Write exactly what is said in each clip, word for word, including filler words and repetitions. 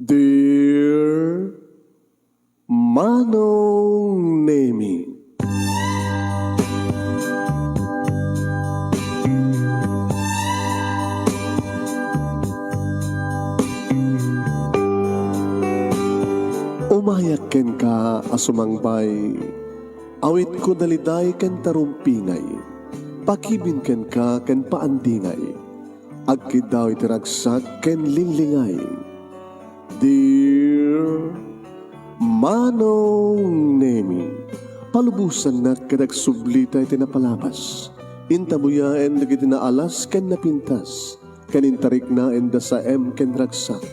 Dear Manong Nemi. Umayak kenka a sumangbay, awitko daliday ken tarumpingay, pakibin kenka ken paandingay, agkiddaw iti ragsak ken linglingay. Dear Manong Nemi, palubosannak ket agsublita iti napalabas. Intabuyaen dagiti naalas ken napintas, ken intariknaenda saem ken ragsak,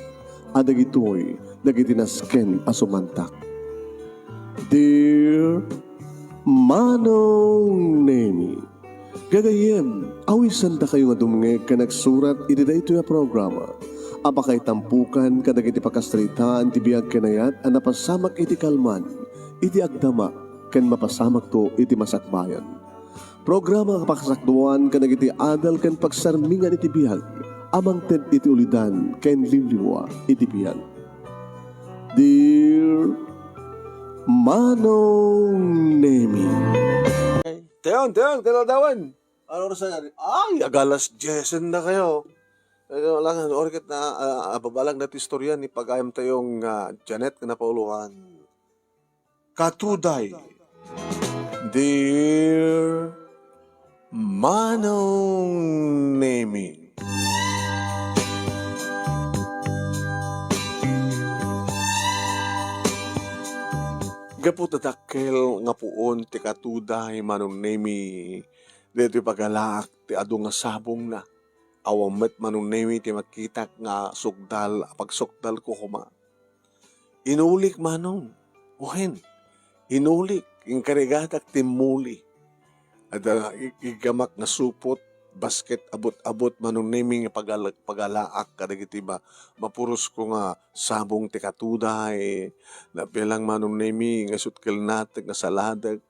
a dagitoy dagiti nasken a sumantak. Dear Manong Nemi, gagayyem, awisandakayo nga dumngeg ken agsurat iti daytoy a programa a pakaitampokan kadagiti pakasaritaan ti biag ken ayat a napasamak iti kalman, iti agdama, ken mapasamakto iti masakbayan. Programa a pakasakduan kadagiti adal ken pagsarmingan iti biag a mangted iti ulidan ken liwliwa iti biag. Dear Manong Nemi. Tayon, tayon, kadadawan. Ano oras na? Ay, agalas diesen na kayo. Ay, wala nga, oras ket na, ah, ababalag na ti istorya ni pagayam tayong, ah, Janet nga napauluan. Katuday. Dear Manong Nemi. Gapu ta dakkel nga puon ti katuday, Manong Nemi, daytoy pagalaak ti adu nga sabongna. Awan met, Manong Nemi, ti makitak nga sukdal a pagsukdalko koma. Inulik, Manong. Wen, inulik, inkarigatak ti muli. Adda ig-, iggamak nga supot, basket abut-abut, Manong Nemi, nga pagal-, pagalaak kadagiti ba-, mapurosko nga sabong ti katuday. Nabilang, Manong Nemi, nga isut' kel natek nga saladek,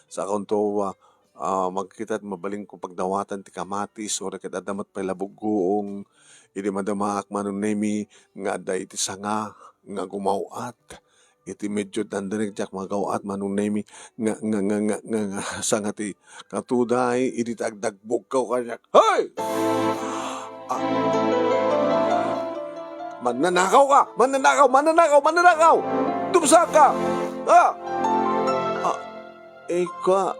sa kunto, ah, ah, makita ti mabalinko pagdawatan ti kamatis, uray ket adda met pay la buggoong. Idi madamaak, Manong Nemi, nga adda iti sanga nga gumaw-at. Iti medyo dandanek diak magaw-at, Manong Nemi, nga, nga, nga, nga, nga, nga sanga ti katuday, idi ti agdagbogko kaniak. Hoy! Ah. Mannanakaw ka! Mannanakaw! Mannanakaw! Mannanakaw! Dumsaka! Ah! Ah! Eh, kwa,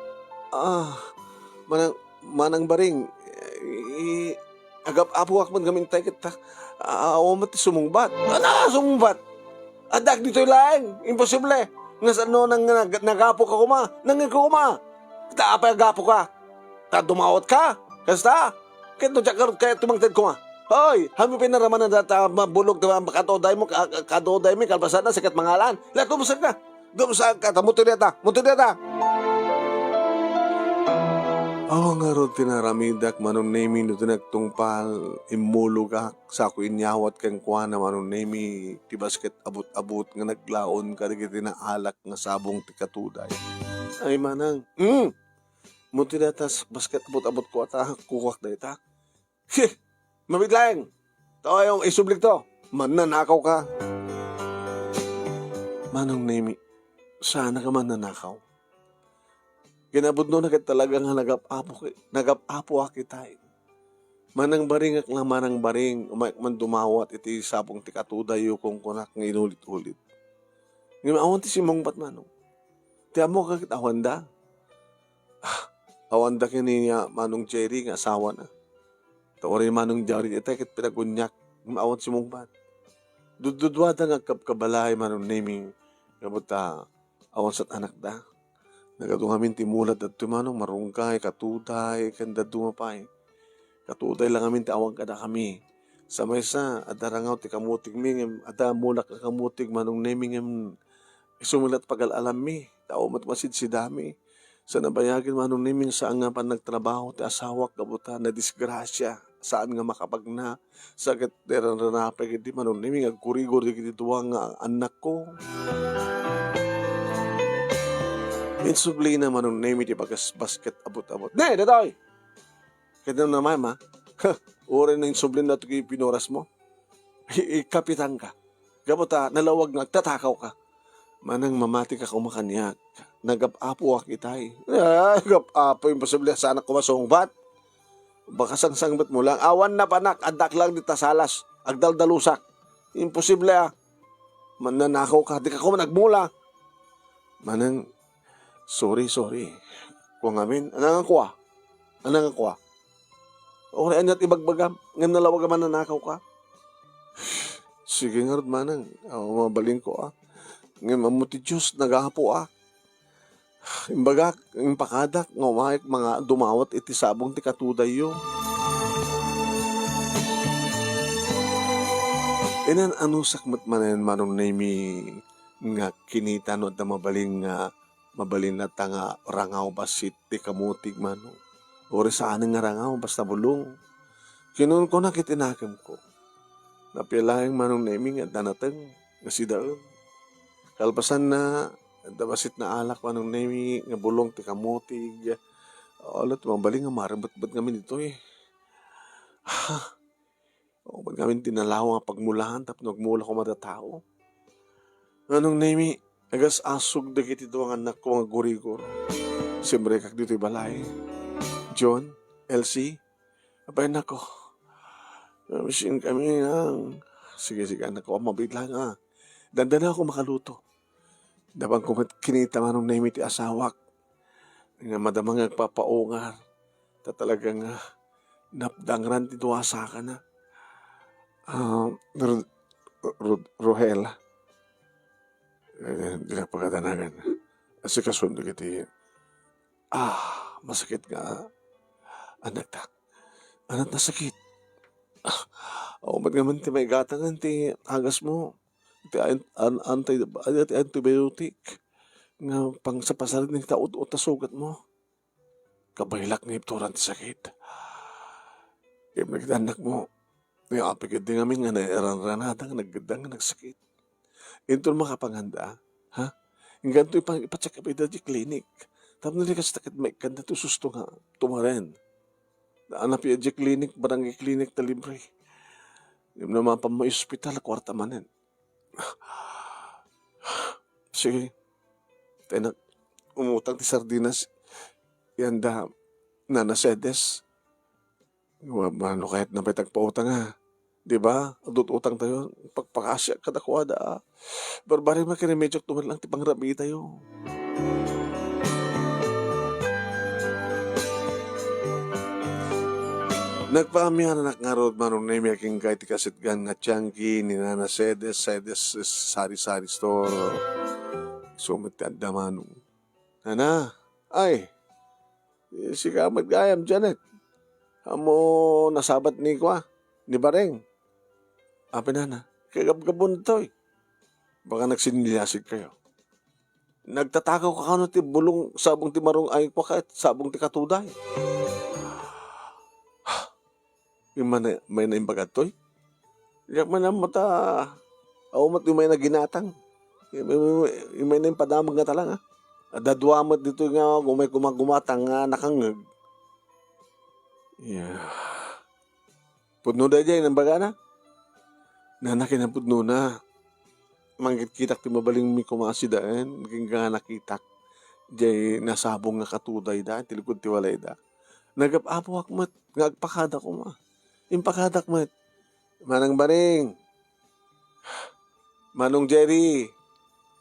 ah, manang, Manang Baring, eh, agap-apoak man ngamin tay ket ta, ah, awan met ti sumungbat. Ano sumungbat? Addak ditoy laeng, imposible. Nga saan no nang, nag-, nagapo ka koma, nangngeg ka koma. Ta apay agapo ka? Ta dumawat ka? Kasta? Ket no diak ngarud kayat ti mangted koma. Hoy, haanmo pinaraman a data mabulog ta katuday mo, ka-, ka-, katuday mo, kalpasan na, sikat mangalan. Lahat mo ka. Dumsaka ta, muti dayta, muti dayta. Awan ngarud ti naramidak, Manong Nemi, no ti nagtungpal, immulogak, sako inyawat kenkuana, Manong Nemi, ti basket abut-abut nga naglaon kadagiti naalak nga sabong ti katuday. Ay, manang, mm, muti dayta s-, basket abut-abut ko ata, kukak dayta. He! Mabit laeng! Tawayon, isublik to! Mannanakaw ka! Manong Nemi, saan ka mannanakaw? Kinapudno na ket talaga nga nagap-apo ki-, nagap-apoak itay. Manang Baring ak la, Manang Baring, umayak man dumawat iti sabong ti katudayyo, kunkunak nga inulit-ulit. Ngem awan ti simmungbat, Manong. Ti ammok ket awanda. Ah, awanda ken ni, ah, Manong Jerry nga asawana. Ta uray Manong Jerry itay ket pinaguniak, ngem awan simmungbat. Dudduduada nga agkabkabalay, Manong Nemi, gapu ta awan sat anakda. Nagadu ngamin ti mulat dadtoy, Manong, Marunggay, Katuday, ken dadduma pay. Katuday la ngamin ti awan kadakami. Sa maysa, adda rangaw ti kamutigmi, ngem adda mulak a kamutig, Manong Nemi, ngem isu met la ti pagal-alammi, ta awan met masidsidami. Sa nabayagen, Manong Nemi, saan nga pannagtrabaho ti asawak gapu ta nadisgrasia, saan nga makapagna. Sa ket, deran ranapay ket di, Manong Nemi, nga agkurigor dagiti dua nga annakko. Insublina, Manong Nemi, ti bagas-, basket abut-abut. Ne, datoy! Ket namnamaem, ha? Uray no insublina ti pinurasmo. I-, ikapitanka. Gapu ta nalawag nga agtatakawka. Manang mamatika koma kaniak. Nagap-apoak itay. Ay, nagap-apo, imposible, saanak koma sungbat. Baka sangsangbatmo lang. Awan napanak, addak lang dita salas. Agdaldalusak. Imposible, a. Mannanakaw ka, dika koma nagmula. Manang, sorry, sorry. Kua ngamin, anang kua? Anang kua? Uray aniat ibagbagam, ngem nalawag a mannanakaw ka. Sige ngarud, manang. Aw, mabalinko, a. Ngem ammo ti Dios, nagapu, a. Imbagak, impakadak nga umayek nga dumawat iti sabong ti katudayyo. Inan-anusak met manen, Manong Nemi, nga kinita no adda mabalin nga, mabalin latta nga rangaw bassit ti kamutig, Manong. Uray saanen nga rangaw, basta bulong. Kinunkunak iti nakemko. Napia laeng, Manong Nemi, nga adda nateng nga sidaen. Kalpasanna, adda bassit naalak, Manong Nemi, nga bulong ti kamutig. Ala, ti mabalin nga marembetbet ngamin ditoy. Ha? Awan ngamin ti nalawa nga pagmulaan tapno agmula koma dayta a tao. Manong Nemi, agas-asog dagiti dua nga annakko nga gurigor. Simrekak ditoy balay. John, Elsie, apay, nako. Namisinkami, nang. Sige, sige, annakko, mabiit lang, a. Dandanaw ako makaluto. Dapan ko met kinita, Manong Nemi, ti asawak nga madama nga agpapaungar. Ta talaga nga napdangran ti dua a sakana. A, Ro-, Ro-, Rohel. E, dinak pagadanagan. Asikasom dagiti, a, masakit nga anakta. Anat nasakit. A, awan met ngamin ti maigatangan ti agasmo. Ti an-, an-, anti-, ti antibiotic nga pangsapasarit iti ut-ut a sugatmo. Kabaelak nga ibturan ti sakit. Ngem dagiti annakmo, nga apay ketdi ngamin nga nairanranada nga naggeddang nga nagsakit. Inton makapanganda, ha? Ingganto ipang-, ipa-check up ida diay klinik. Tapno di kasta ket maikkanda ti susto nga tumaren. Naanap ida diay klinik, barangay clinic ta libre. Ngem no mapanmo iti ospital, kuarta manen. Sige. Tay nak, umutang ti sardinas. Yan da, Nana Cedes. Wa, mano kayat na pay tagpautang, a? Di ba? Adut-utang tayo. Pagpakasiak kadakuada, a. Barbarem a, kirimedyo to man lang ti pangrabii tayo. Nagpaamian anak ngarud, Manong Nemi, a kenka iti kasetgan nga tiangki ni Nana Cedes, Cedes Sari-Sari Store. Isu met ti adda, Manong. Nana, ay, sika met gayam, Janet. Ammo nasabat ni kua, ni Bareng. Apay, Nana, kagabgabon toy. Baka nagsinillasig kayo. Nagtatakaw ka kano ti bulong sabong ti marung-ay kua ket sabong ti katuday. Immay na, may naimbagad toy? Diak man ammo ta, awan met immay na ginatang. Immay, immay, immay na impadamag nga talang, a. Adda dua met ditoy nga umay gumagumatang nga nakangngeg. Yeah. Pudno daydiay naimbagana? Nana, kinapudnona. Mangkitkitak ti mabalin mi koma a sidaen, agingga nakitak diay nasabong nga katudayda iti likod ti walayda. Nagap-apoak met nga agpakada koma. Impakadak met. Manang Baring, Manong Jerry,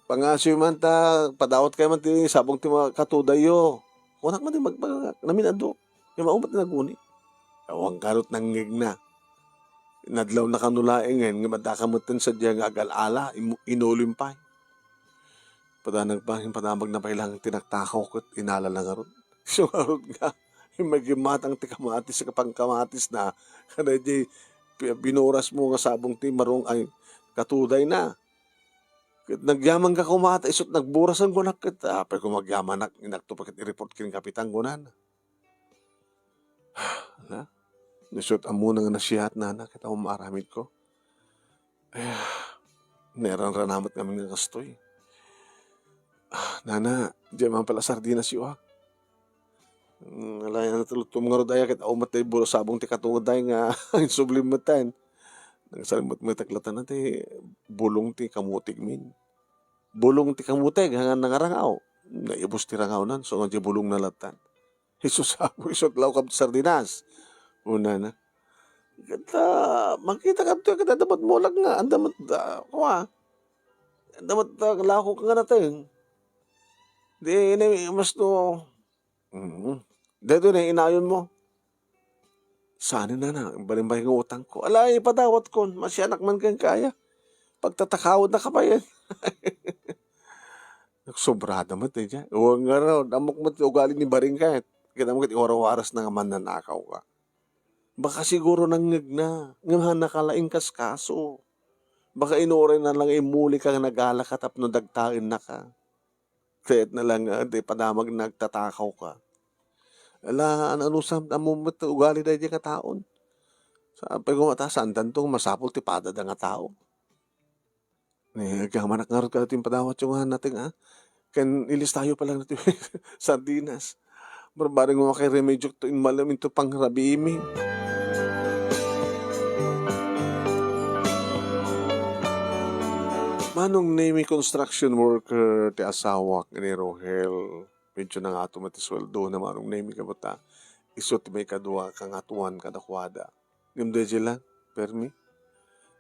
pangasiyo man ta padawatkayo man ti sabong ti mga katudayyo. Kunak man ti magbagak, namin-adok. Nga maumat nga naguni. Awan karot nangngegna. Nadlaw na kano laengen nga madaka metten sadiay nga agal-ala, imu-, inulim pay. Padanag pa, impadamagna pay lang ti nagtakaw ket inalana ngarud. Isu ngarud nga, immay gimmatang ti kamatis, pangkamatisna, kadaydi pi-, binurasmo nga sabong ti marung-, ay, katudayna. Ket nagyamanka koma ta isut' nagburas, kunak ket, apay koma agyamanak, inakto pa ket i-report ken kapitan, kunana. Ala, no isut' ammona nga nasiat, nana, ket awan maaramidko. Ay, nairanranamek ngamin nga kastoy. Ah, nana, diay man pala sardinasyo, a. Mm, ala, yan, tuluttom ngarud aya, ket awan met ti buro sabong ti katudayda nga insublim metten. Nagsalmetmetek latta ti bulong ti kamutegmin. Bulong ti kamutek, nga nangarangaw. Naibus ti rangawnan, so nga di bulong na latta. Jesus, apo, isut' law kab sardinas. Una na. Kata, makita kadto, kata dapat mulak nga, anda met, ah, kuwa. Anda met, ah, lako ka nga nateng. Di, ini, mas no, mm. Dito na, inayon mo. Saan na na, balimbay nga utang ko. Ala, ipadawat kon, masianak man kan kaya. Pagtatakawad na kapayan. Nagsobrada met, eh, dyan. O, nga raw, damok met, ugali ni Baring ka, eh. Kita mo, ket, irawaras na nga mannanakaw ka. Baka siguro nangngeg na, ngem han nakalaing kas kaso. Baka inuray na lang imuli ka nga nagala ka tapno dagtaen na ka. Ket na lang, ah, di padamag nagtatakaw ka. Ala, an-, anusam, ammom met ugali daydi nga taon. Sa, pay gumata, saan tanto masapul ti padada nga tao. Ni, agamanak ngarud kadagiti impadawatyo nga nateng, ah. Ken ilistayo pa lang dati sardinas. Barbareng mo makay remedyo to inmalem into pangrabiimi. Manong Nemi, construction worker ti asawak ni Rohel. Medyo nangato met ti sueldo na Manong Nemi, kabata. Isu ti maikadua kangatoan kadakuada. Ngem daydiay lang, permi.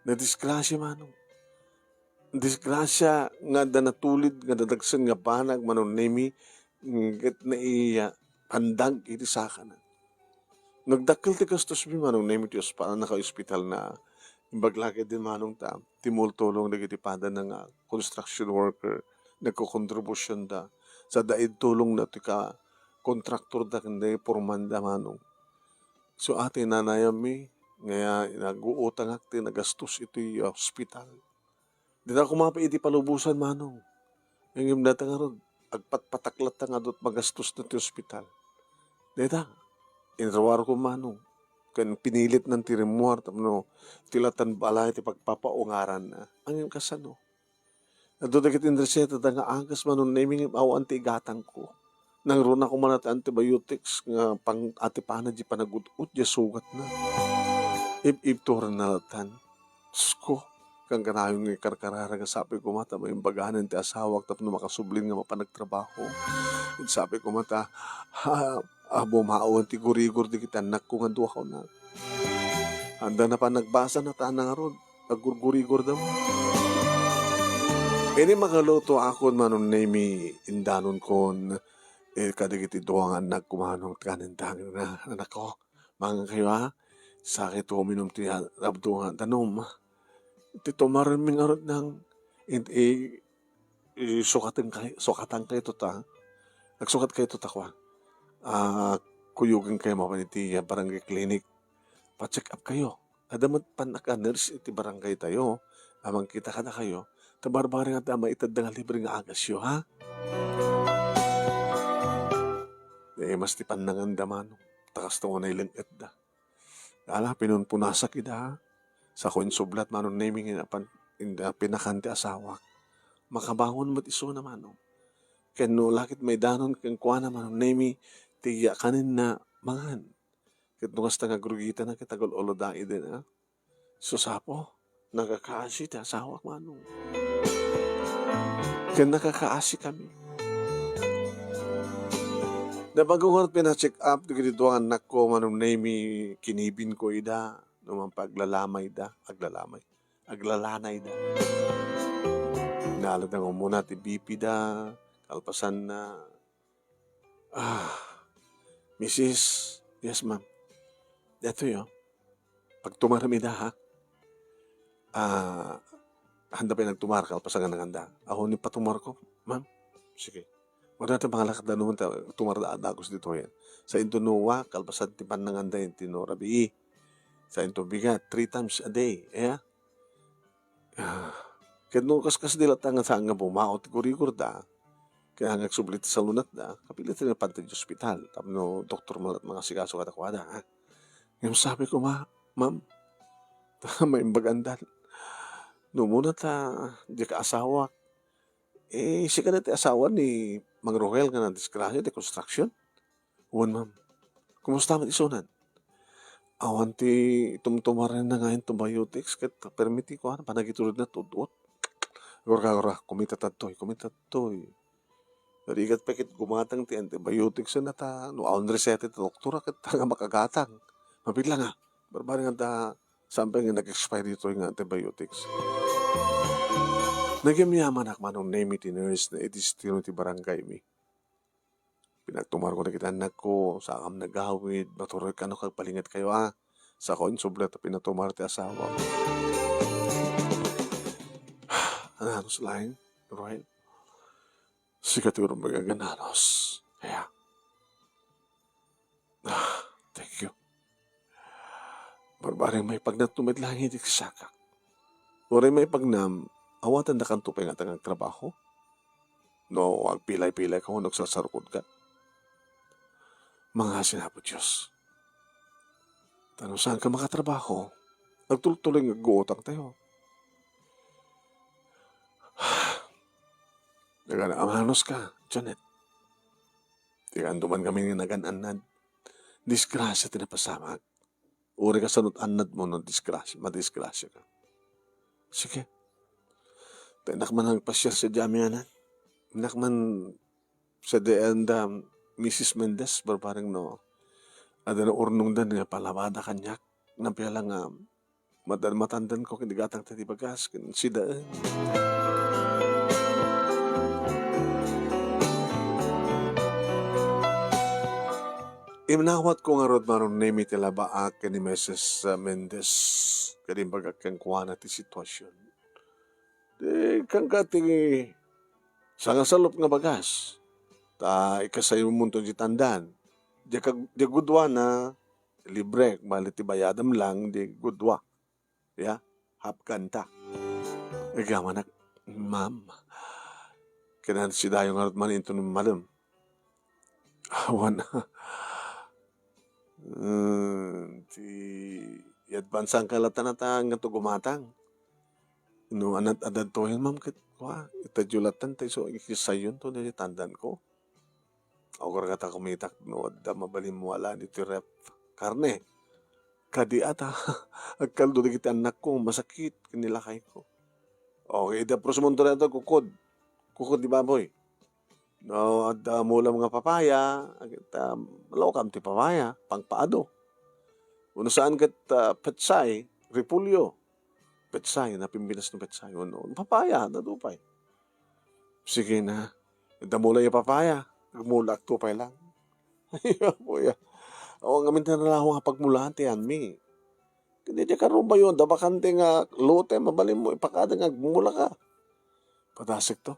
Nadisgrasia, Manong. Disgrasia nga adda natulid nga dadagsen nga banag, Manong Nemi, ket naipandag iti sakana. Nagdakkel ti gastosmi, Manong Nemi, ti ospa-, naka-ospital na. Imbag la ketdin, Manong, ta timultulong dagiti padana nga construction worker, nagkokontribusyonda. Sa daid tulongna ti ka-, kontraktorda ken dagiti pormanda, Manong. So, ati nanayammi, nga naguutangak ti nagastos iti ospital. Dita koma pay iti palubosan, Manong. Ngem dayta ngarud, agpatpatak latta nga adut magastos na ti ospital. Dayta, inruarko, Manong. Ken pinilit nan ti rimmuar tapno ti latan balay ti pagpapaungaran na. Ngem kasano? Adu dagiti inreseta da nga agas, Manong Nemi, ngem awan ti igatangko. Nangruna koma ti antibiotics nga pang-, atipanan di panagud-ot di sugatna. Ib-ibturan na latan. Diyos ko, kan kanayon nga ikarkararag nga sapay koma ta maimbaganan ti asawak tapno makasublin nga mapan nagtrabaho. Sapay koma ta, ha, ah, bumaon ti gurigor dagiti annakko nga dua kuna. Anda na panagbasa na ta ngarud, aggurgurigor da mo. Ini makalutoakon, Manong Nemi, indanon kon, eh, kadagiti dua nga annakko, Manong, kanen dangin na, anakko, mangan kayo, ha? Sakit uminom ti, ah, abdo nga danum. Ti tumarenmi ngarud nang, in-, i-, i-, sukaten kay-, sukatan kayo to ta. Nagsukat kayo to ta, kwa. Ah, kuyogen kayo mapan iti, ah, barangay clinic. Pa-check up kayo. Adda met pannaka-nurse iti barangay tayo. Amang kita kada kayo. Ta barbareng adda maited nga libre nga agasyo, ha? Eh, mas ti pannanganda, Manong. Ta kasta nga naileng-et da. Ala, pinunpunasak ida. Sako insublat, Manong Nemi, nga pan-, inda pinakan ti asawak. Makabangon met isuna, Manong. Ken no lakit maidanon kenkuana, Manong Nemi, ti kanen na mangan. Ket no kasta nga agrugitan na, ket agul-ulo da idi na. Susapo, nakakaasi ti asawak, Manong. Ken nakakaasi kami. Nabago nga pina-check up dagiti dua nga annakko, Manong Nemi, kinibin ko ida, no man paglalamay da, aglalamay, aglalanay da. Naalad nga umuna ti B P da, kalpasan na, ah, Misis, yes, ma'am. Datoy, oh. Pagtumarem ida, ha? Ah, handa pay nagtumar, kalpasan nga nanganda. Ako ni patumar ko, ma'am. Sige. Wala ta pangalakad da naman ta, tumar da, dagos dito yan. Sa into nuwa, kalpasan ti pananganda yan, ti no rabii. Sa into bigat, three times a day, eh, ah. Ket no kaskas di latta nga saan nga bumao ti gurigor da, kaya nga agsubli ti salunat da, kapilit ti napan ti ospital, tapno doktor man lat mangasikaso kadakuada, ha? Ngem sabi ko, "Ma-, ma'am, ta maimbag-andan. No umuna ta, di ka asawak, eh, sika na ti asawa ni Mang Rohel nga nadisgrasya ti construction?" "Wen, ma'am." "Kumusta met isunan?" Awan ti tumtumarenna nga antibiotics ket permi ti kuan, panagituredna ti ud-ot. Gurga, gurga, kumita tadtoy, kumita tadtoy. Rigat pay ket gumatang ti antibiotics na ta, no awan reseta ti doktor, ket nga makagatang. Mabilang a, barbareng adda, saan pay nga nag-expire ditoy nga antibiotics. Nagyamyamanak, Manong Nemi, ti nurse na idestino ti barangay mi. Pinagtumarko dagiti annakko, saanka nagawid, maturoyka no agpalingetkayo, a. Sako insubli ta pinatumar ti asawa. Ananos laeng, Roel? Sika ti urbag a gananos. Kaya, ah, thank you. Barbareng maipagnam met laeng iti sakak. Uray maipagnam, awatendakanto pay nga agtrabaho? No agpilay-pilay ka wenno agsarsarukodka? Mangngegka, Apo Dios. Ta no saanka makatrabaho, agtuloy-tuloy nga agguutangtayo. Nagan-, amanos ka, Janet. Ti kaanduman kami nga nagan-annad. Disgrasya ti napasamak. Uray kasano ti annadmo no disgrasya, madisgrasyaka. Sige. Ta innak man agpasiar sadiay amianan. Innak man sadiay anda Misis Mendez, barbareng no adda naurnongdan nga palabada kaniak. Napiala nga matan-, matandanko ken igatangta ti bagas ken sidaen. Inawatko ngarud, Manong Nemi, ti labaak ken ni Misis Mendez ken imbagak kenkuana ti situasion. Di, kangka ti sangasalup nga bagas. Ta ikasayonmonto ti tandan. Diak, diak guduana, libre, bali ti bayadem lang, di gudua. Ya, hapkanta. Agamanak, ma'am. Kinansidayo ngarud man inton madam. Awan. Hmm, ti, i-advance-anka latta nata nga to gumatang. No, anat-, adadtoyen, ma'am, ket, wa, itedyo latta, ta isu, ikisayonto, daydi tandanko. Aw, gurga ta kumitak no adda mabalinmo a lan iti ref. Karne. Kadi a ta agkaldo dagiti annakko, masakit ken ni lakayko. O, idi approve-monto daytoy, kukod. Kukod ti baboy. No adda mulam nga papaya, ta malukam ti papaya, pangpaado. Wenno saan ket, ah, petsay, repolyo. Petsay, napimpinas no petsay, wenno papaya, adu pay. Sige na. Adda mula a papaya. Agmulaak to pay lang. Ay, apo ya. Awan ngamin ti nalawa nga pagmulaan ti anmi. Ket diak karubayo, adda bakante nga lote, mabalinmo ipakada nga agmulaka. Padasek to.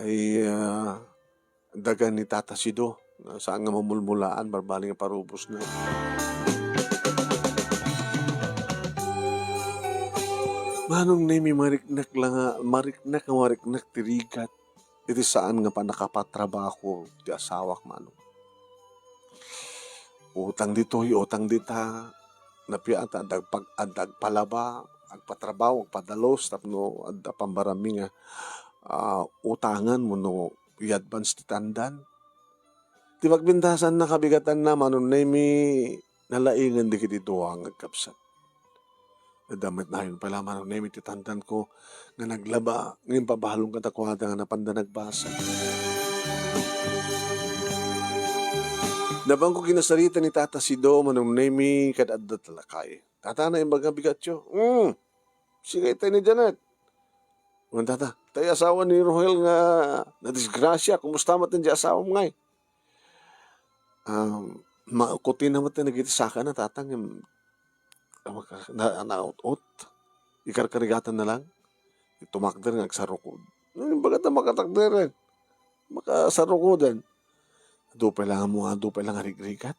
Ay, ah, daga ni Tata Sido. Saan nga mamulmulaan, barbareng nga parubosna. Manong Nemi, mariknak la nga, mariknak nga mariknak ti rigat iti saan nga pannakapatrabaho ti asawak, Manong. Utang ditoy, utang dita, napia ta adda agpag-, adda agpalaba, agpatrabaho, agpadalus, tapno adda pambarammi nga, ah, utangan wenno i-advance ti tandan. Ti pagpintasanna, kabigatanna, Manong Nemi, nalaingan dagiti dua nga agkabsat. Adda met nayon pay la, Manong Nemi, ti tandanko nga naglaba, ngem pabalon kadakuada nga napanda nagbasa. Napanko kinasarita ni Tata Sido, Manong Nemi, kad adda ti lakay. Tata, naimbag nga bigatyo. Hmm. Sige, itay ni Janet. Wen, Tata, tay asawa ni Rohel nga nadisgrasya, kumusta met daydi asawam ngay? Um, makutina met dagiti sakana, Tata, ngem, ah, maka-, na-, naut-ot. Ikarkarigatanna lang. Tumakder nga agsarukod. Imbagada makatakderen. Makasarukoden. Adu pay lang mo, adu pay lang nga rigrigat.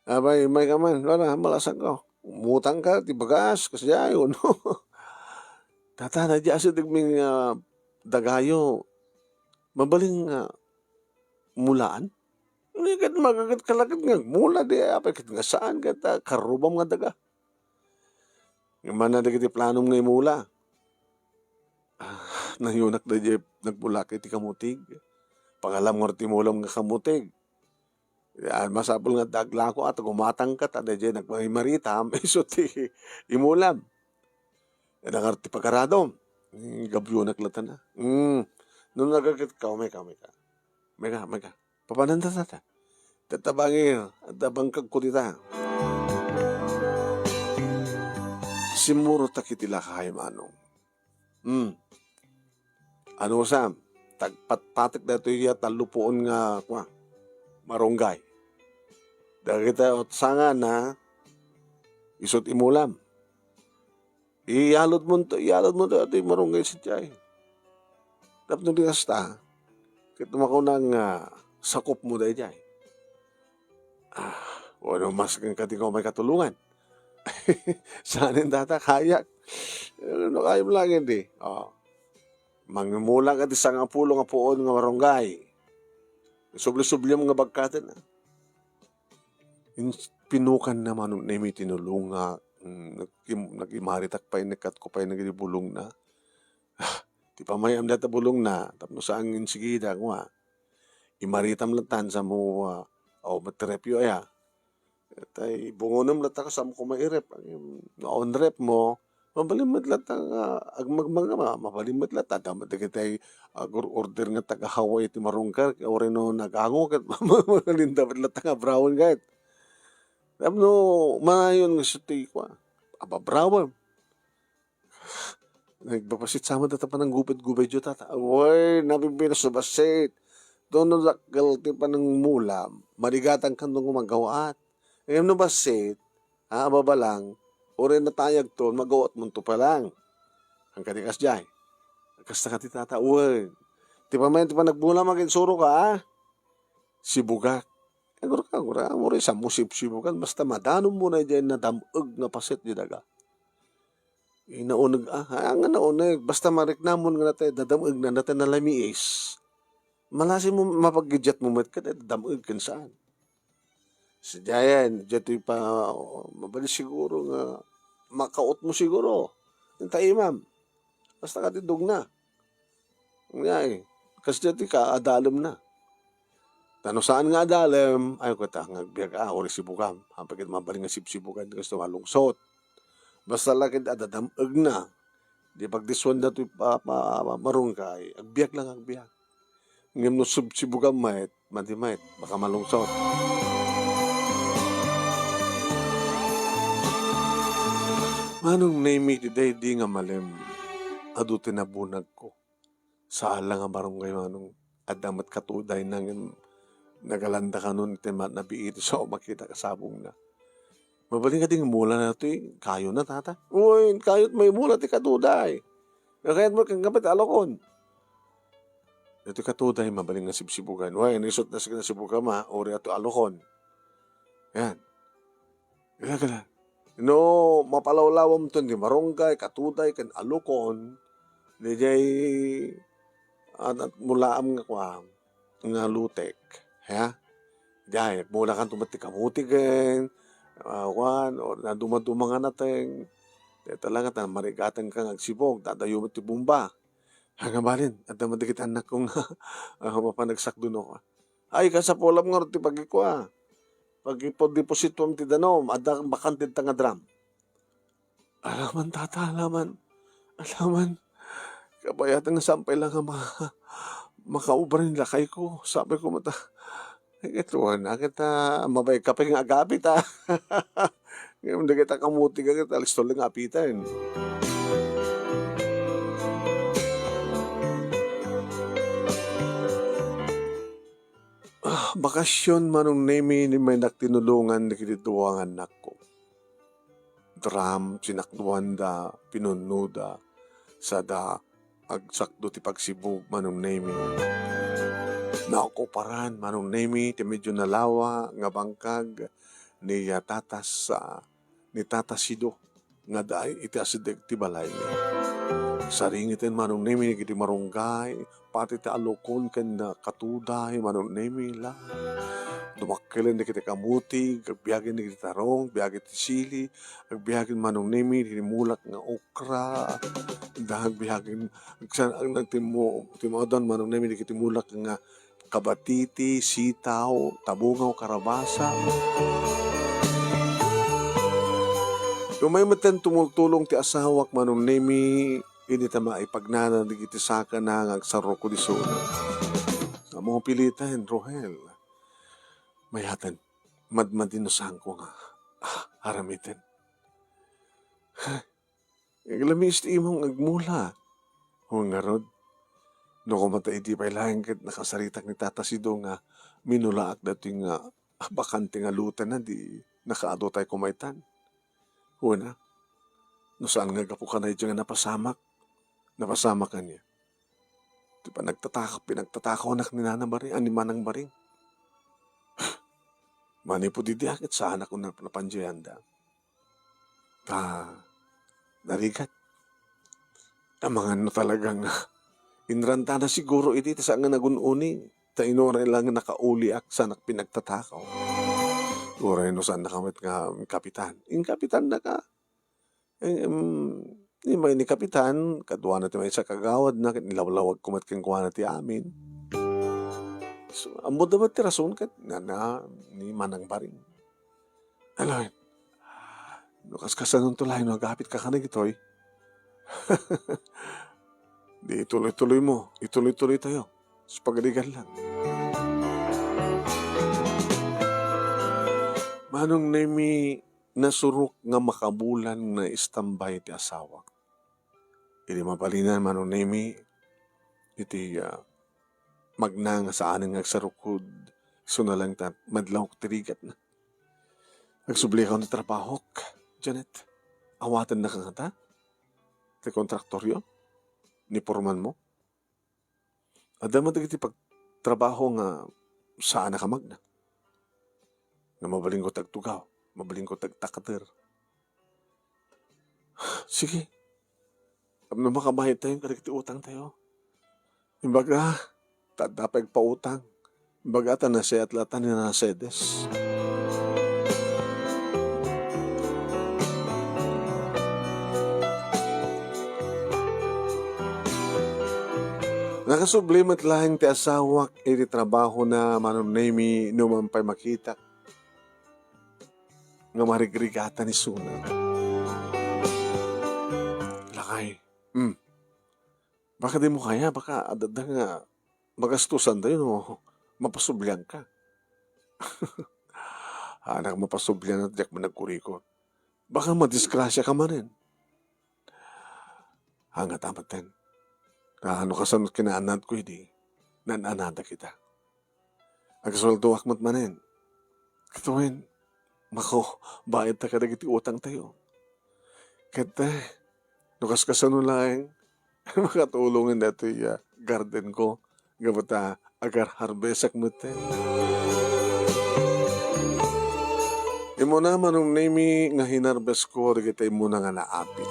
Abay, may ka man, wala, malasag ka. Umutang ka, ti bagas, kasdiay, no? Tata, daydi asideg mi nga dagayo, mabalin nga mulaan? Ket magaget ka la ket nga agmula, di apay ket nga saan ket, ah, karrubam nga daga. Ngem mana dagiti planom nga imula. Ah, nayunak daydi nagmula iti kamutig. Pangalam ngarud ti imulam nga kamutig. Yan, masapul nga adda aglako, at gumatangka, ta daydiay nagmamaritam, isu ti imulam. Yan ang ti pagaradom. Hmm, gabuyonak latta na. Hmm. No nagaget ka, umay ka, umay ka. Umay ka, umay ka. Papananda tata. Tatabangi, tabangkag ko dita. Simmurot ta kiti lakay, Manong. Hmm. Ano, Sam? Tagpatpatek daytoy a tallo puon nga, kua, marunggay. Dagita utsangan, ha? Isut imulam. Iyalod mo to, iyalod mo to, atoy marunggay sadiay. Tapno di kasta, ket makuna nga sakop mo daydiay. Ah, wano mas ken kadi nga umay katulongan. Saanen data, kayak. Ano, kayam lang hindi. Oh. Mangimula ka ti sangapulo nga puon nga marunggay. Subli-subliam nga bagkaten, ah. In-, pinukan na Manong Nemi tinulong nga, mm, nagim-, nagimaritak pay, nagkatko pay nagidi bulong na. Ah, ti pamayam data bulong na, tapno saan nga insigida, kua. Imaritam latan sa mo, ah, o, matrepyo aya. Tay, bungonem latta ka, saan ko mairep? Ay, no, on rep mo, mabalin met latta nga agmagmagama, mabalin met latta, adda met dagiti, ah, gur-, order nga taga Hawaii ti marungkay, uray no nagango, ket malinda met latta nga brown, ket. Tapno, manayon nga isu ti, kua, ababrawen. Nagbabasit sa met data pananggupit-gupit jo, tata. Wen, nabibinas no bassit. Dono dakkel ti panangmulam, maligatangkan no gumagawaat. Ngem no bassit, a, ababalang, uray natayagton, magawaat monto pa lang. Ang kadi kasdiay. Kasta kadi, tata, wen. Ti pamayan ti panagmulam, aginsuro ka, a? Sibugak. Agura ka, agura, uray sa mo sibsibugan, basta madanom mo na diay nadam-eg nga paset di daga. Inauneg, ah, ah, nga nauneg. Basta mariknamon nga natay, dadam-eg na, natay nalamiis. Malasi mo, mapaggidiat mo met ket, eh, dadam-eg ken saan. Sadiayen, diay pa, mabalin siguro nga makaot mo siguro. Inta imam. Basta ka ti dugna. Ngay, kasdiay ti kaadalemna. Ta no saan nga adalem, ay, kata nga agbiag, ah, uray sibugam. Apay ket mabalin nga sibsibugan, kasto malungsot. Basta la ket adadam-egna, di pagdiswanda toy pa, pa, pa, marungkay, agbiag lang, agbiag. Ngem no sibsibugam met, madi met, baka malungsot. Manong Nemi, ti daydi nga malem, adu ti nabunagko. Saan la nga marunggay, Manong. Adda met katudayna ngem nagalanda kanon iti ma-, nabiit isu a makita kasabongna. Mabalin kadi nga imulana toy kayona, tata? Wen, kayo ti maimula ti katuday. Kayat mo ken kapit alokon. Daytoy katuday, mabalin nga sibsibugan. Wen, isut na sige nga sibugam, a, uray ato alokon. Yan. Gala, gala. No mapalawlawamton ti marunggay, katuday, ken alokon, diay, ah, mulaam nga kuan, nga lutek. Ha? Diay, mulakan to met ti kamuti ken, ah, kuan, o naduma-duma nga nateng. Dayta lang ta marigatangka nga agsibug, dadayo met ti bomba. Ha, nga balin, adda met dagiti annakko nga, ah, mapan agsakdo no. Ay, kasapulam ngarud ti pagikua. Pagipod-, deposituam ti danum, adda bakante dita nga drum. Alaman, tata, alaman. Alaman. Kabayatan nga saan pay la nga ma-, makaubra ni lakayko. Sabi ko met, ay, ket wen, a, ket, ah, mabain ka pay nga agapit, ah. Ngem dagita kamuti nga ket alisto lang nga apiten. Ah, bakasion, Manong Nemi, ni may nagtinulongan dagiti dua nga annakko. Drum, sinakdoanda, pinunnoda, sada agsakdo ti pagsibug, Manong Nemi. Naokuparan, Manong Nemi, ti medyo nalawa nga bangkag ni, ah, tatas, ah, ni Tata Sido nga adda iti asideg ti balaymi. Saringeten, Manong Nemi, dagiti marunggay, pati ti alokon ken, ah, katuday, Manong Nemi, la. Dumakkelen dagiti kamuti, agbiagen dagiti tarong, agbiagen ti sili, agbiagen, Manong Nemi, dagiti mulak nga okra, da agbiagen, agsan-, ag-, nagtimmo-, timmuadan, Manong Nemi, dagiti mulak nga kabatiti, sitaw, tabungaw, karabasa. Umay metten tumultulong ti asawak, Manong Nemi, idi ta maipagnana dagiti sakana nga agsarrukod isuna. Ammom, piliten, Rohel. Mayaten, madmadi no saanko nga, ah, aramiden. Aglamiis ti imong agmula. Wen ngarud, no koma ta idi pay laeng ket nakasaritak ni Tata Sido nga minulaak datoy nga bakante nga lotana, di nakaadutay koma itan. Wen a, no saan nga gapu kanay nga napasamak, napasamak ania? Ti panagtataka-, pinagtatakawanak ni Nana Baring, a, ni Manang Baring. Manipud idi a ket saanak unay napandiayanda. Ta, narigat. Amangan no talaga nga inrantana siguro idi ta saan nga nagun-uni. Ta inuray lang nga nakauliak, saanak pinagtatakaw. Uray no saannaka met nga kapitan. Inkapitannaka. Em, immay ni kapitan, kaduana ti maysa a kagawadna, ket nilawlawagko met kenkuana ti amin. So, ammodda met ti rason ket na, na, ni Manang Baring. Aloy, no kaskasanonto laeng no agapitka kadagitoy, di ituloy-tuloymo, ituloy-tuloytayo. Sa pagarigan lang. Manong Nemi, nasurok nga makabulan nga naistambay ti asawak. Idi mabalinan, Manong Nemi, iti, ah, magna nga saanen nga agsarukod, isuna lang ta madlawak ti rigatna. Agsubli ako ni trabahok, Janet. Awatennaka ngata? Ti kontraktoryo? Ni pormanmo? Adda met dagiti pagtrabaho nga saanak a magna. Nga mabalinko ti agtugaw, mabalinko ti agtakder. Sige. Tapno makabayadtayo kadagiti utangtayo. Imbaga, ta adda pay agpautang. Imbaga ta nasayaat latta ni Nana Cedes. Nakasubli met laeng ti asawak iti trabahona, Manong Nemi, numan pay makitak nga marigrigatan isuna. Lakay, hmm. Baka dimo kaya, baka adda nga magastusantayo no mapasublianka. Anak, mapasublian a diak man nagkurikot. Baka madisgrasiaka manen. Angata metten. Ah, no kasano kinaanadko idi, naan-anada kita. Agsueldoak met manen. Ket wen, makabayadta kadagiti utangtayo. Ket, eh, no kaskasano laeng, makatulongen datoy, ah, gardenko. Gapu ta agar-harvestak metten. Immuna, Manong Nemi, nga hinarbesko dagiti immuna nga naapit.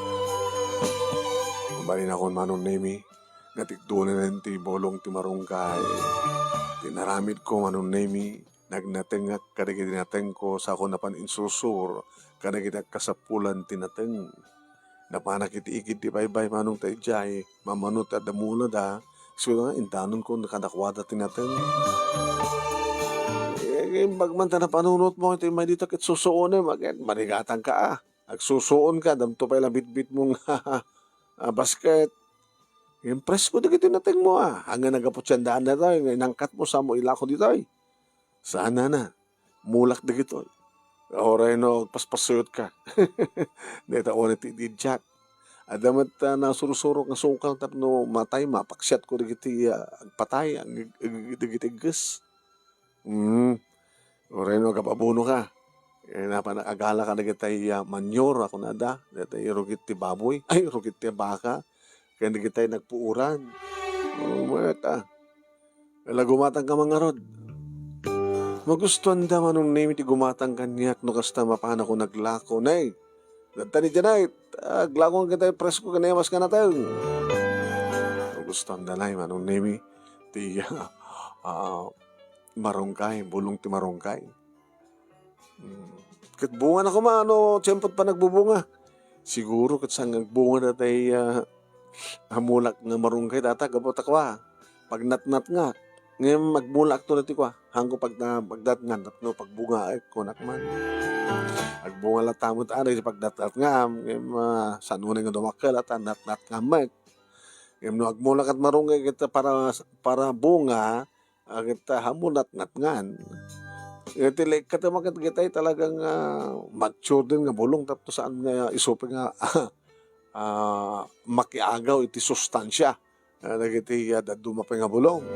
Mabalinakon, Manong Nemi, nga tikdonen ti bulong ti marunggay. Ti naramidko, Manong Nemi, nagnatengak kadagiti natengko, sako napan insursuro kadagiti agkasapulan ti nateng. Napanak iti igid ti baybay, Manong, ta idiay, mamano ti adda mulada, isuna nga indanonko kadakuada ti nateng. Eh, imbag man ta napanunotmo iti immay dita ket susuonem, ket marigatanka, a. Agsusuonka, adda met pay la bitbitmo nga, a, basket. Impresko dagiti natengmo, a. Ania, naggapu ti sandaan daytoy nga inangkatmo, samo ilako ditoy. Saan, nana. Mulak dagitoy. Uray no agpaspasuyotka. Dayta unay ti idi diak. Adda met, a, nasursuro nga sungkal tapno matay, mapaksiatko dagiti, a, agpatay, ag-, ag-, dagiti agges. Hmm. Uray no agababunoka. Eh, napan agalaka dagitay, a, manure, a kunada, dagitay rugit ti baboy, ay, rugit ti baka, ken dagitay nagpuoran. Oh, mayat, a. Ala, gumatangka man ngarud. Magustuanda, Manong Nemi, ti gumatang kaniak no kasta mapanakon aglako. Nay, adda ni Janet, aglako nga kitay presko ken nayamas nga nateng. Magustuanda, nay, Manong Nemi, ti, a, marunggay, bulong ti marunggay. Hmm. Ket bunga na koma no tiempo ti panagbubunga. Siguro ket saan nga agbunga daytay, a, a, mulak nga marunggay dayta, gapu ta kua, pagnatnatngak. Ngem agmulakto daytoy kua, haanko pagda-, pagdatngan tapno pagbungaek, kunak man. Agbunga latta met, a, dagiti pagdatdatngam, ngem, a, saan unay nga dumakkel, a, ta natnatngam met. Ngem no agmula ket marunggay ket para, para bunga, a, ket, a, haanmo natnatngan. Iti lekka ti maket dagitay talagang, a, mature den nga bulong tapno saan nga isupi nga, a, makiagaw iti sustansia, a, dagiti, a, dadduma pay nga bulong.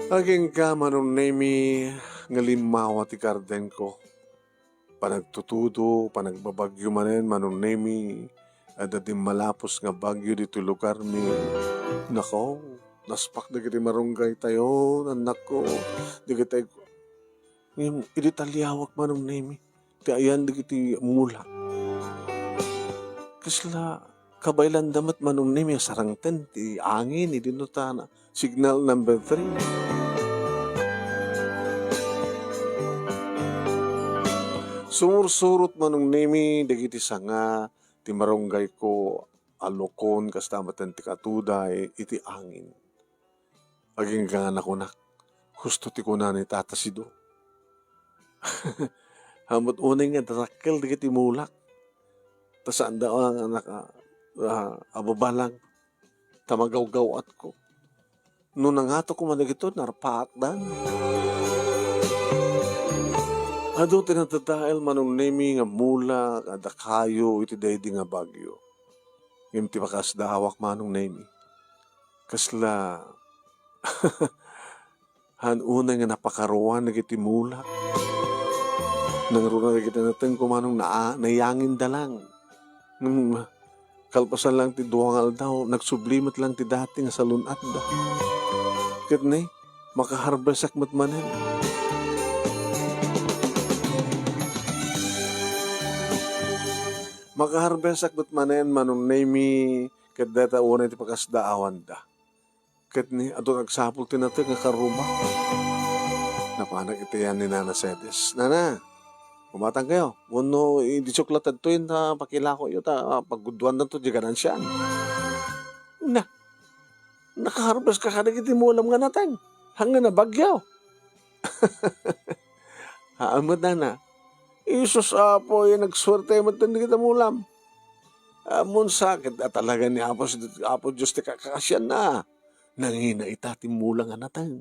Agingga, Manong Nemi, nga limmawa ti gardenko. Panagtutudo, panagbabagyo manen, Manong Nemi, adda dimmalapos nga bagyo ditoy lugarmi. Nako, naspak dagiti marunggaytayon, annakko, dagitay. Ngem idi taliawak, Manong Nemi, ti ayan dagiti mulak. Kasla kabaylanda met, Manong Nemi, a sarangten ti angin, idi no ta na, signal number three. Sumursurot, Manong Nemi, dagiti sanga ti marunggayko a lukon kasta met ti katuday iti angin. Agingga nga nakunak, husto ti kuna ni Tata Sido. Haanmo unay nga dakkel dagiti mulak. Ta saanda nga naka-, a, ababalang. Ta magawgaw-atko. No nangato koma dagitoy, narpaakdan. Adu ti nadadael, Manong Nemi, nga mulak a dakayo iti daydi nga bagyo. Ngem ti pakasdaawak, Manong Nemi, kasla haan unay nga napakaruan dagiti mulak. Nangruna dagiti natengko, Manong, naa-, naiyanginda lang. Ngem kalpasan lang ti dua nga aldaw, nagsubli met lang ti dati nga salun-atda. Ket ni, makaharbesak met manen. Makaharbesak met manen, Manong Nemi, ket dayta unay ti pakasdaawanda. Ket ni, adu ti agsapul ti nateng a karruma. Napanak iti ayan ni Nana Cedes. "Nana, kumatangkayo. Wenno idisok latta ditoy ta pakilakoyo ta, a, pagguduandanto diay ganansian." Na, nakaharbeska kadagiti mulam nga nateng. Haan nga nabagyo. Haan met, Nana. Isus, Apo, ay nagsuerte met dagiti mulam. Ammon sakit a talaga ni Apo, Apo Dios ti kakasianna. Nangina ita ti mula nga nateng.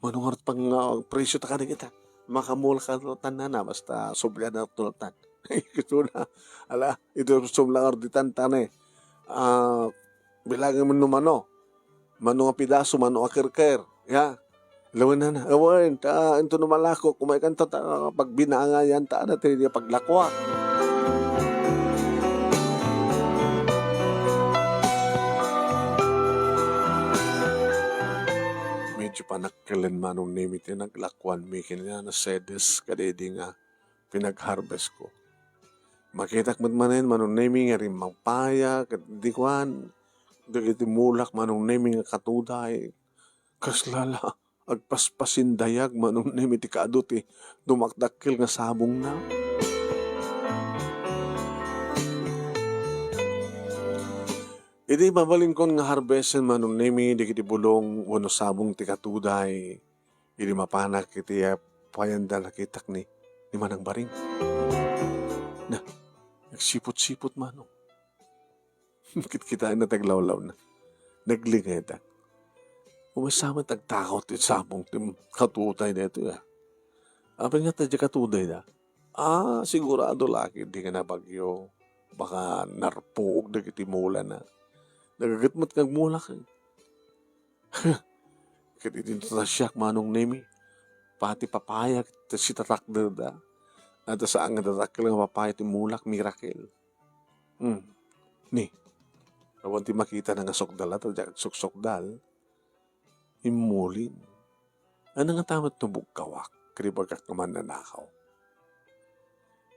Mano ngarud pang, ah, presyo ta kadagita? Makamula ka tan nana, basta sublian na tulatan. Ito na. Ala, ito sumlangar di tantane. Ah, bilangan mo no mano. Mano nga pidaso, mano nga kerker. Ya. Lawen na na. Awen, ta, into no malako, kumay kanta ta, pagbinangayan ta, ada ti paglakuak. Medyo panakkelen Manong Nemi ti naglakuanmi ken ni Nana Cedes kadaydi nga pinag-harvest ko. Makitak met manen Manong Nemi nga rimmapaya ket di kuan, dagiti mulak Manong Nemi nga katuday. Kasla la, agpaspasindayag Manong Nemi ti kaadu ti dumakdakkel nga sabongna. Idi mabalinkon nga harbesten Manong Nemi dagiti bulong wenno sabong ti katuday, idi mapanak iti, ah, payanda nakitak ni, ni Manang Baring. Na, nagsipot-sipot Manong. Kitkitaenna ti aglawlawna. Naglingedak. Umaysa met agtakot ti sabong ti katuday daytoy, ah. Apay nga ta diay katudayda? Ah, sigurado la ket di nga nabagyo. Baka narpuog dagiti mulana. Nagaget met nga agmulak, eh. Ket idi natasiak Manong Nemi, pati papaya ket sitatakderda. Ata saan nga dadakkel nga papaya ti mulak, miracle. Hmm. Ni, awan ti makitana nga sukdal, ata diak agsuksukdal. Immulin. Ania ngata met no bugkawak, ket ibagak nga mannanakaw.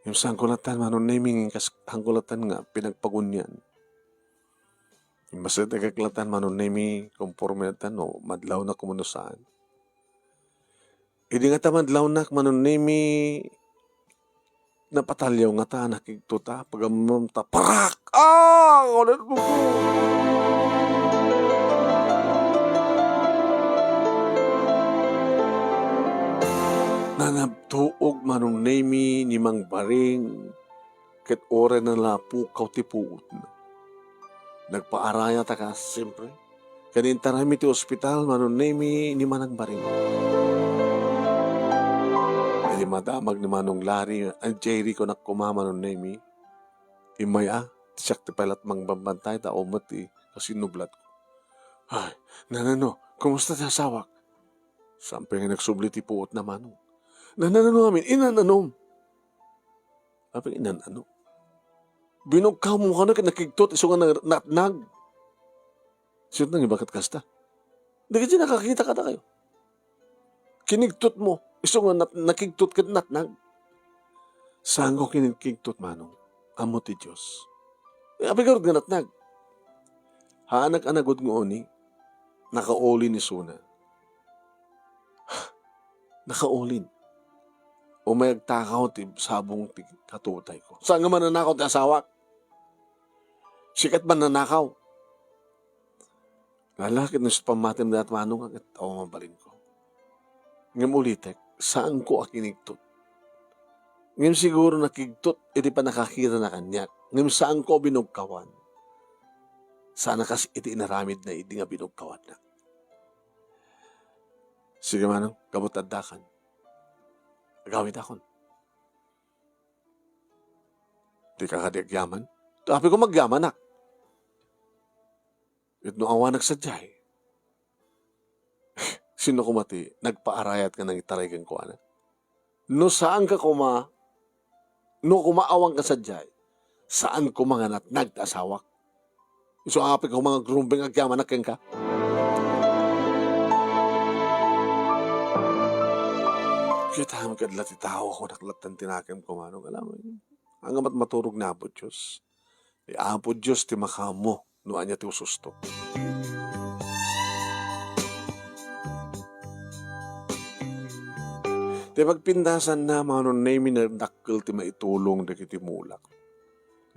Ngem saanko latan Manong Nemi, ngem kas-, saanko latan nga pinagpagunian. Immasidegek latan Manong Nemi, konforme latan no madlawnak wenno saan. Idi ngata madlawnak Manong Nemi, Napataliaw ngata, nakigtot a, pagammem ta, parak! Ah! Ulit mo. Nanabtuog Manong Nemi ni Mang Baring, ket uray nalapukaw ti puotna. Nagpaarayat a kas, siyempre. Ket intaraymi ti ospital, Manong Nemi, ni Manang Baring. Idi madamag ni Manong Larry, "Ay, Jerry," kunak koma, Manong Nemi. "Immay a, siak ti pay la't mangbambantay, ta awan met ti kasinublatko." "Ay, nanano, kumusta ti asawak?" Saan pay nga nagsubli ti puotna, Manong. "Nanano amin, inananom." Apay, inan-ano? Binugkawmo kano ket nakigtot isu nga na-, natnag. Sino nangibagat kasta? Dagiti nakakita kadakayo. Kinigtotmo, isu nga nat-, nakigtot ket natnag. Saanko kinikigtot, Manong. Ammo ti Dios. Eh, apay garud nga natnag? Haanak a nagudngoni, nakaulin isuna. Nakaulin. Umay agtakaw ti sabong ti katutayko. Saan nga mannanakaw ti asawak? Sikat mannanakaw. Lalakit no sa pammatim dayta, Manong, ket awan mabalinko. Ngem ulitek, saanko a kinigtot. Ngem siguro nakigtot iti pannakakitana kaniak. Ngem saanko a binugkawan. Saan a kas iti inaramidna idi nga binugkawannak. Sige, Manong, gapu ta addakan. Agawidakon. Dika kadi agyaman? Apay koma agyamanak? Ket no awanak sadiay, sino koma ti nagpaarayat nga nangitaray kenkuana? No saanka koma, no koma awanka sadiay, saan koma nga natnag ti asawak. Isu apay koma nga agrumbeng agyamanak kenka. Kitam ket la ti tao, kunak latta ti nakemko, Manong. Alam mo, ania met maturog ni Apo Dios. Ni Apo Dios ti makaammo no ania ti ususto. Ti pagpintasanna, Manong Nemi, nadakkel ti maitulong dagiti mulak.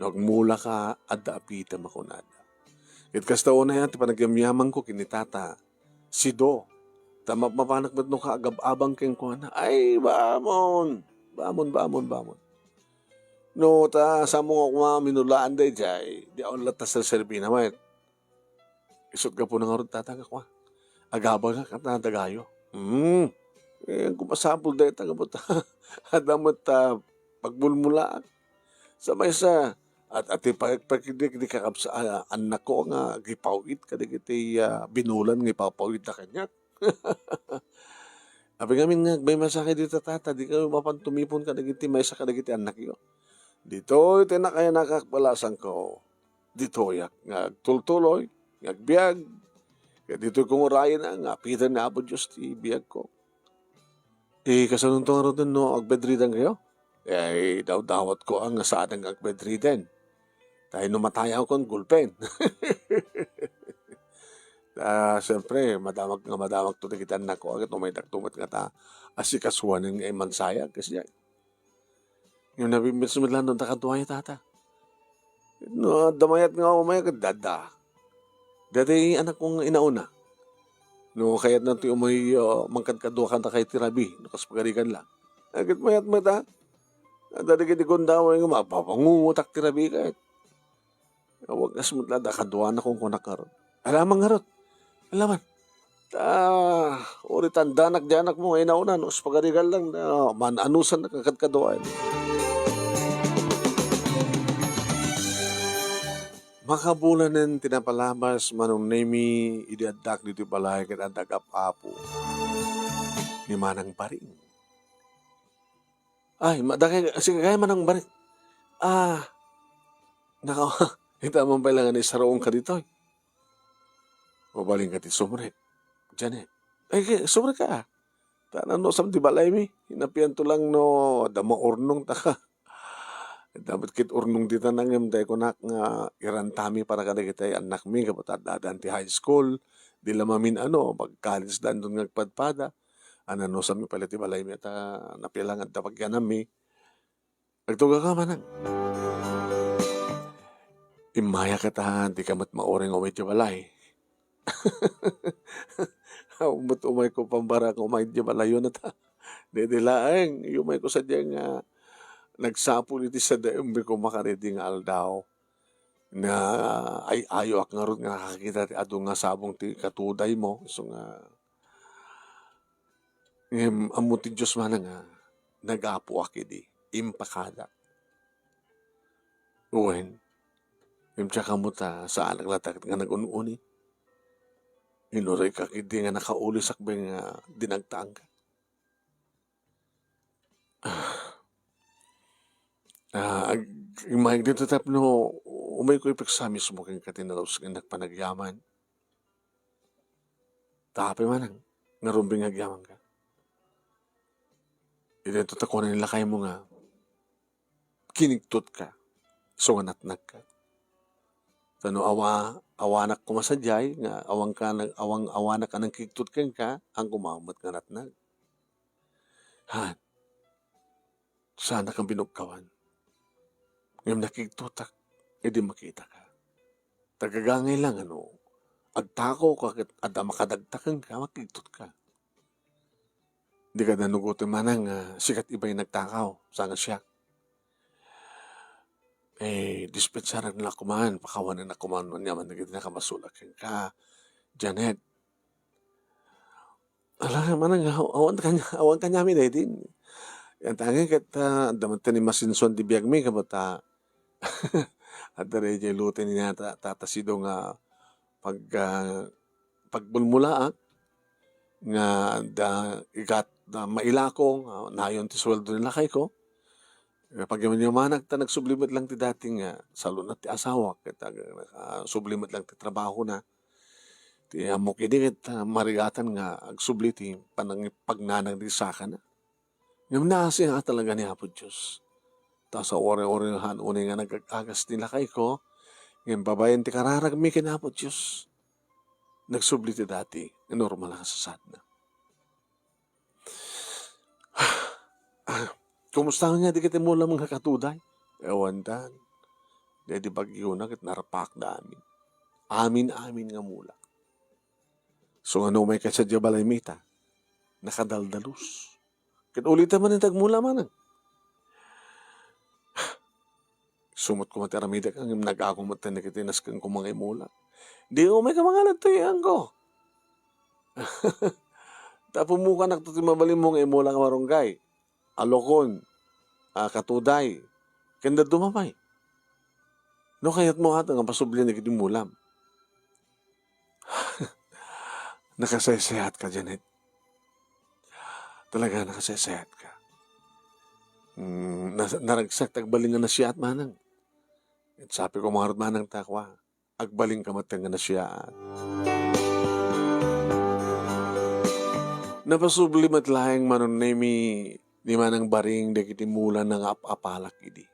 No agmulaka, adda apitem a kunada. Ket kasta unay ti panagyamyamanko ken ni Tata, Sido, ta mapmapanak met no kaagab-abang kenkuana. Ay, bamon! Bamon, bamon, bamon. No, ta, saanmo nga koma minulaan daydiay, di awan latta serserbina met. Isut' gapuna ngarud, Tata, nga koma, agabagak a nadagayo. Hmm. Eh, kung masapul dayta, gapu ta adda met, ah, pagmulmulaak. Sa maysa, at, at ipakikpakidi, di kakabsa-, ah, annakko nga agipaw-it kadagiti, ah, binulan nga ipapawidda kaniak. Apay ngamin nga agmaymaysa kadi, Tata, dikayo mapan tumipon kadagiti maysa kadagiti annakyo. Ditoy ti nakayanakak, balasangko. Ditoyak nga agtultuloy, nga agbiag. Ket ditoy kong urayna nga apiten ni Apo Dios ti biagko. Eh, kasanonto ngaruden no agbedridenkayo? Eh, dawdawatko a nga saanen nga agbedriden. Ta no matayawkon, gulpen. Ah, siyempre, madamag nga madamagto dagiti annakko, ket umaydakto met ngata asikasuanen nga immansayag, kasdiay. Ngem nabimbinso met laeng no adda kaduayo, Tata. No adda mayat nga umayak, adda. Daydiay annakko nga inauna. No kayatna ti umay, ah, mangkadkadua kadakay ti rabii, no kas pagarigan la. Ket mayat met, a. Adda dagiti gundaway nga mapapangungutak ti rabii ket. Awan kas met la, adda kaduana, kunkunak ngarud. Alamang ngarud. Alaman. Ta, uri tandanak di annakmo nga inauna, no, kas pagarigan la, na, man-anusan na kadkaduaen. Makabulanen ti napalabas, Manong Nemi, idi addak ditoy balay ket adda ap-apo ni Manang Baring. Ay, ma-, dakay, sige, kaya Manang Baring. Ah, naka-, ita man pay la nga naisaraongka ditoy. Mabalinka ti sumrek, Janet. Ay, kay, sumrekka, a. Ta nanusam ti balaymi, hinapianto lang no adda maurnong ta ka. Dapat ket urnong dita nangem, dayta kunak nga irantami para kadagiti annakmi, gapu ta adda-addan ti high school, di la mamin-ano, mag-college da inton nga agpadpada. A, nanusam pay la ti balaymi ta napia lang adda pagyanammi. Agtugaka manang. Immaya ket, a, dika met mauray nga umay idiay balay. Awan met umayko pambara nga umay idiay balayo nata. Daydi laeng, umayko sadiay nga nagsapul iti sadaem, beko makaredi nga aldaw. Na ay-ayoak ngarud nga nakakita ti adu nga sabong ti katudaymo, isu nga, ngem ammo ti Dios manang nga nagapuak idi, impakadak. Wen, ngem diak ammo ta saanak latta ket nga nagun-uni. Inurayka idi nga nakaulisak bay nga dinagtaangka. Ah, ag-, immaeg dito tapno umayko ipeksa mismo kenka ti nalus nga innak panagyaman. Ta apay manang, nga rumbeng nga agyamanka. Iti ito ta kuana ni lakaymo nga, kinigtotka, isu nga natnagka. Ta no awa-, awanak koma sadiay, nga awanka nag-, awang-, awanak a nangkigtot kenka, haanko met nga natnag. Han, saanak nga binugkawan. Ngem nakigtotak, idi makitaka. Tagagangay lang, ano, agtakaw ka ket adda makadagta kenka, makigtotka. Dika danugoten manang nga sikat ibay nagtakaw, saan nga siak. Eh, dispensaran la kuman, pakawanan na kuman, ania man dagiti nakamasulak kenka, Janet. Ala, manang, aw-, awan kanya-, awan kaniami daydi. Yan tangen ket, ah, adda man ti masinsuan ti biagmi, ket, ah, adda daydiay lute ni Tata, Tata Sido nga pag-, ah, pagmulmulaak nga adda ikat-, na mailako nga nayon ti sueldo ni lakayko. Nga pagyaman-yamanak ta nagsubli met lang ti dati nga salunat ti asawak ket ag-, ah, subli met lang ti trabahona. Ti ammok idi ket, ah, marigatan nga agsubli ti panangipagnanag ti sakana. Ngem naasi nga talaga ni Apo Dios. Ta sa uray-uray han unay nga nagag-agas ti lakayko, ngem babaen ti kararagmi ken Apo Dios, nagsubli ti dati nga normal a kasasaadna. Kumusta nga dagiti mulam nga katuday? Awan dan. Daydi bagyona ket narpaakda amin. Amin-amin nga mulak. So, nga no umayka sadiay balaymi ta, nakadaldalus. Ket uliten manen ti agmula manang. Isu met koma ti aramidek, ngem nag-ago met dagiti nasken koma nga imula. Di umayka mangan ditoy, anggo. Ta pummukanak to ti mabalinmo nga imula nga marunggay, a lokon, a katuday, ken dadduma pay. No kayatmo ato nga pasublian dagiti mulam. Nakasaysayaat ka, Janet. Talaga, nakasaysayaat ka. Mm, nas-, naragsak ti agbalin nga nasiaat manang. Ket sapiko ngarud manang ta kua, agbalinka met nga nasiaat. Napasubli met laeng Manong Nemi ni Manang Baring dagiti mulana nga ap-apalak idi.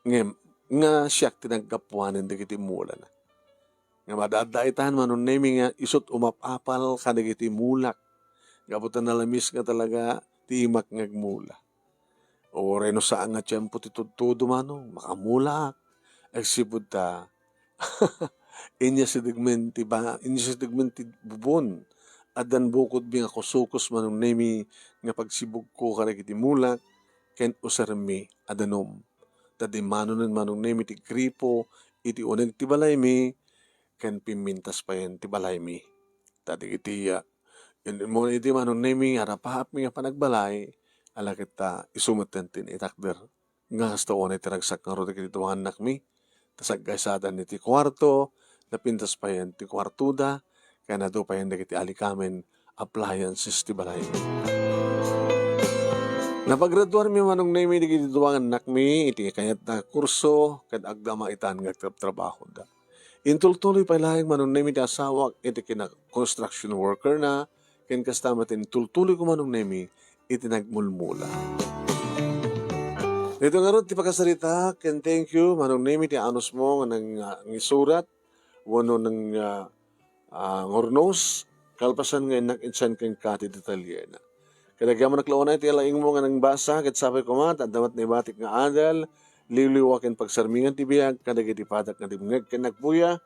Ngem, nga siak ti naggapuanen dagiti mulana. Nga madaddaitan Manong Nemi nga isut' umap-apal kadagiti mulak. Gapu ta nalamis nga talaga ti imak nga agmula. Uray no saan nga tiempo ti tudtudo, manong, makamulaak. Agsipud ta, inyasidegmen ti ba-, inyasidegmen ti bubon. Addan bukodmi nga kusukos Manong Nemi nga pagsibugko kadagiti mulak ken usermi a danum. Ta dimmanonen Manong Nemi ti gripo iti uneg ti balaymi ken pimmintas payen ti balaymi. Ta dagiti, ah, inmo iti Manong Nemi nga arapaapmi nga panagbalay, ala ket ta isu metten ti itakder. Nga kasta unay ti ragsak ngarud dagiti duangannakmi, ta saggaysada iti kuarto, napintas payen ti kuartoda, ken adu payen dagiti alikamen, appliances ti balay. Napagraduarmi Manong Nemi dagiti duangannakmi iti kayatda kurso, ket agdama itan nga agtrabtrabahoda. Intultuloy pay laeng Manong Nemi ti asawak iti kina-, construction worker na, ken kasta met intultuloyko Manong Nemi iti nagmulmula. Dito ngarud ti pakasarita, ken thank you, Manong Nemi, ti anusmo nga nang-, nga ngisurat, wenno nang-, ah, ah, ngurnos, kalpasan nga innak insan kenka ti detalyena. Kadagiti amannak launay ti laingmo nga nangbasa, ket sapay koma, ta adda met naibatik nga adal, liwliwa ken pagsarmingan ti biag, kadagiti padak nga dimngeg ken nagbuya.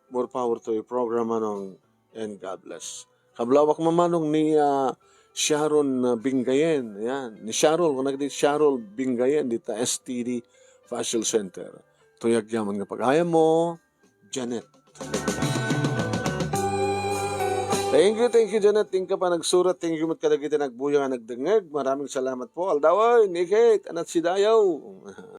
More power to your program, Manong, and God bless. Kablawak, Manong, ni, ah, Sharon, ah, Bingayen. Yan. Ni Sharon, kung nagdi Sharon Bingayen, dita S T D Fashion Center. Tuyag yaman nga pagayam mo, Janet. Thank you, thank you, Janet. Thank you pa nagsurat. Thank you met kadagiti nagbuya nga nagdengngeg. Maraming salamat po. Aldaw, oy, Nikit, anat si Dayaw.